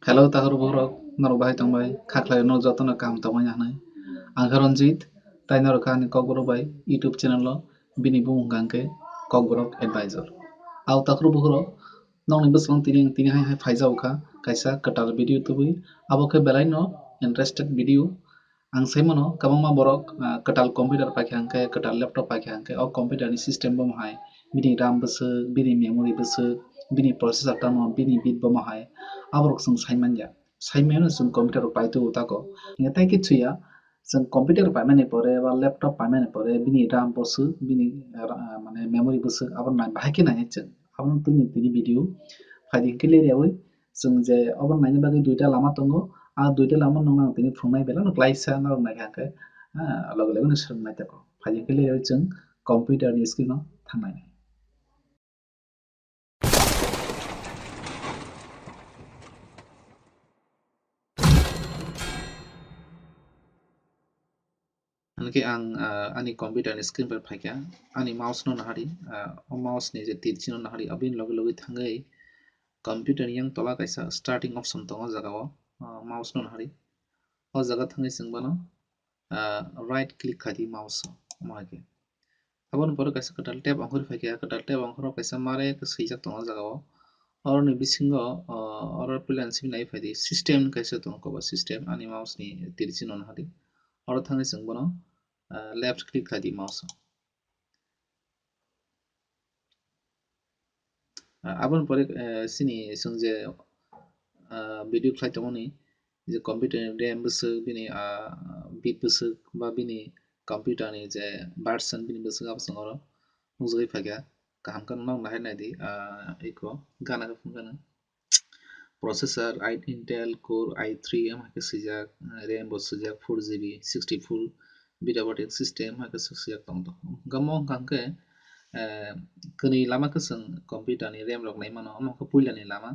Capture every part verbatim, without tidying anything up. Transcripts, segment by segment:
Hello, takhorok bukhorok, norok bahai tongbai, kha khlai norok jotono kaham tongmani hinwi. Ang khe Ranjit, tai norok kha ani Kokborok bai YouTube channel o, bini bumung hwnkha hwnkhe Kokborok Advisor. Au takhorok bukhorok, nokni bwskango tini, tini hai hai phaijak kha, kaisa kwtal video tubui, abo khe belai no interested video. Ang sai mano, kwbangma borok, ah, kwtal computer paikha hwnkhe, kwtal laptop paikha hwnkhe, o computer ni system bomo hai, bini RAM bwswk, bini memory bwswk, bini processor tamo, bini bit bomo hai, aborok chwng sai manya. Sai mano chwng computer rok pai tubu tako. Hingkhe tai khe chuya, chwng computer paimani pore ba laptop paimani pore bini RAM bwswk, bini, ah, mane memory bwswk, abo nai bahai khe nai chwng. Abono tini, tini video phaidi hwnkhe leri yaui. Chwng je obo naina bagwi duita lama tongo, a duita lama nokno ang tini phunuknai belai no klaisa norok naikha hwnkhe, ah, loge loge no swrwng nai tako. Phaidi hwnkhe le chwng computer ni screen o thangnai. Hwnkhe ang, ah, ani computer ni screen bai phaikha, ani mouse no nahari, ah, o mouse ni je tir chino nahari, aboni loge loge thangwi computer ni yang tola kaisa starting option tongo o jaga o, ah, mouse no nahari. O jaga thangwi chwng bono, ah, right click khai di mouse o, omo hai khe. Aboni pore kaisa kwtal tab ongkhorwi phaikha, kwtal tab ongkhorwi kaisa mare khe swijak tongo o jaga o. Oroni bisingo, ah, oro puila simi nai phaidi system kaisa tongo, kobo system ani mouse ni tir chino nahari. Oro thangwi chwng bono, ah, left click khai di mouse o. Ah, aboni pore, eh, chini chwng je, ah, video khlai tongmani je computer ni RAM bwswk, bini, ah, bit bwswk ba bini computer ni je version bini bwswk abo chwng oro nukjagwi phaikha. Kaham khe nokno nahar naidi, ah, eko gana khe phunukgano. Processor i Intel Core i three omo hai khe swijak, eh, RAM bo swijak four G B, sixty-four bit operating system hai khe swijak tong tong. Gamo wngkha hwnkhe, eh, kwnwi lama khe chwng computer ni RAM rok nai mano, omo khe puila ni lama.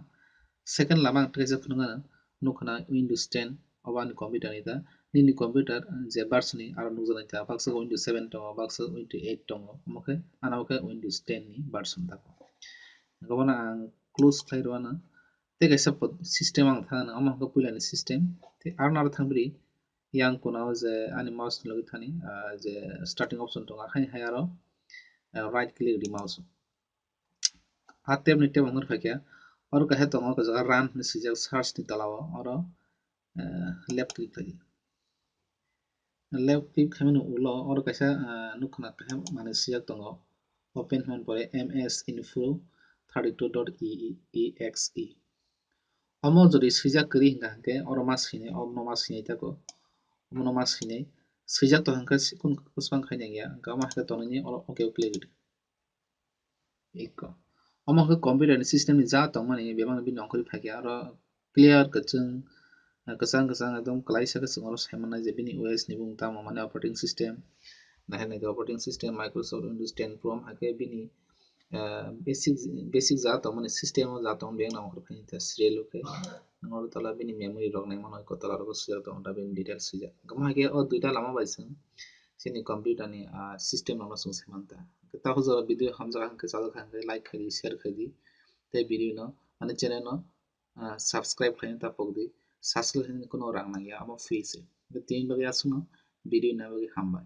Second lama ang teisa phunukgano, nukha na Windows ten, obo ani computer ni ta, nini computer je version ni aro nukjaknai ta, baksa Windows seven tongo, baksa Windows eight tongo, omo khe ano khe Windows ten ni version ta. Obono ang close khlai rwano. Tei kaisa pod-, system ang thangna, omo hwnkhe puilani system. Tei aro naro thangphiri yang kono je ani mouse ni logi thani, ah, je starting option tongo, haini hai aro, ah, right click di mouse. A tab ni tab wngwi phaikha, oro kaisa tongo, o jaga run hinwi swijak search ni tola o, oro, ah, left click khlai di. Left click khaimani ulo oro kaisa, ah, nukha na kaisa manwi swijak tongo. Open hwnwi pore M S Info thirty-two dot E X E. Omo jodi swijak kwrwi hwnkha hwnkhe oro ma swinai, omono ma swinai tako. Omono ma swinai. Swijak tong hwnkhe sikun kwchwng khai nangya. Hwnkhe omo hai khe tonwi oro okay o click rwdi. Eko. Omo khe computer ni system ni ja tongmani bebak bini ongkhorwi phaikha, aro clear kwchwng, kwchang kwchang ekdom kwlaisa kwchwng oro sai mannai je bini O S ni bumung tamo, mane operating system. Nahar nai operating system Microsoft Windows ten Pro omo hai khe bini, ah, basic, basic ja tongmani system o ja tong bebak nang ongkhorwi phaikha serial o khe. Nang oro tola bini memory rok nai mano, eko tola rogo swijak tongo, da bini details swijak. Omo hai khe o duita lama bai chwng chini computer ni, ah, system rok no chwng sai manta. Takhuk jora video hamjak hwnkhe, chajak hwnkhe like khai di, share khai di. Tei video no, ani channel no, ah, subscribe khlaina ta pok di. Subscribe khlaina kuno rang nangya, amo free se. Tini bagwi aswkno video na bagwi hambai.